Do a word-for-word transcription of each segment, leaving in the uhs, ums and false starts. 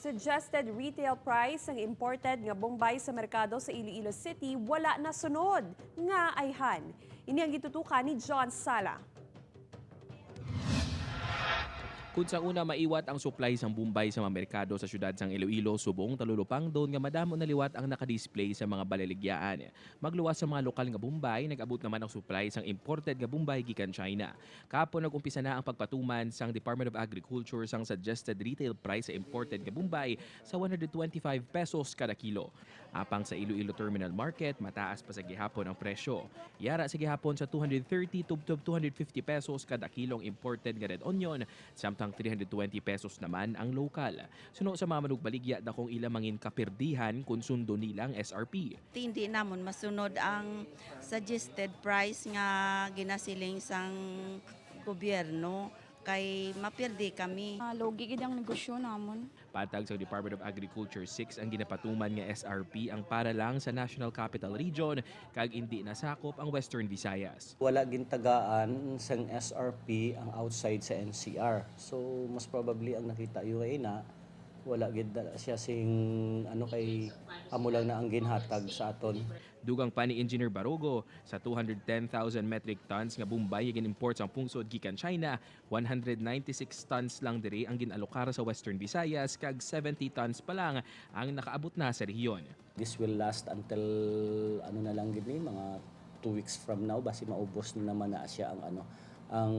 Suggested retail price sang imported nga bombay sa merkado sa Iloilo City wala nasunod. Nga ayhan? Ini ang gitutukan ni John Sala. Kun sa una, maiwat ang supply sang bombay sa mga merkado sa siyudad sang Iloilo subong talulupangdon nga madamo na liwat ang nakadisplay sa mga balaligyaan. Magluwas sa mga lokal nga bombay, nag-abot naman ang supply sang imported nga bombay gikan China. Kahapon nag-umpisa na ang pagpatuman sang Department of Agriculture sang suggested retail price sa imported nga bombay sa one hundred twenty-five pesos kada kilo. Apang sa Iloilo Terminal Market, mataas pa sa gihapon ang presyo. Yara sa gihapon sa two hundred thirty tubtob two hundred fifty pesos kada kilo ang imported nga red onion, samtang three hundred twenty pesos naman ang lokal. Suno sa mga manugbaligya, dakong ila mangin kapirdihan kon sundon nila ang S R P. Ti hindi namon masunod ang suggested price nga ginasiling sang gobyerno kay mapirdi kami. Ah, lugi gid ang negosyo namon. Patag sa Department of Agriculture, six ang ginapatuman nga S R P ang para lang sa National Capital Region kag indi nasakop ang Western Visayas. Wala gintagaan sang S R P ang outside sa N C R. So, most probably ang nakita yo kay na wala gid na siya sing ano kay amo lang na ang ginhatag sa aton. Dugang pa ni Engineer Barogo, sa two hundred ten thousand metric tons nga bombay nga gin-import sang pungsod gikan China, one hundred ninety-six tons lang diri ang gin-alokar sa Western Visayas kag seventy tons pa lang ang nakaabot na sa rehiyon. This will last until ano na lang gid ni mga two weeks from now basi maubos na naman na siya ang ano ang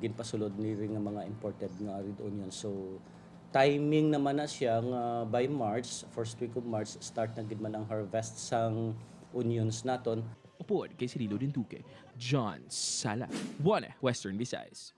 ginpasulod ni rin nga mga imported nga red onion. So timing naman na siya nga by March, first week of March, start na gid man ang harvest sang onions naton. Upod kay Cirilo Dinduque, John Sala, One Western Visayas.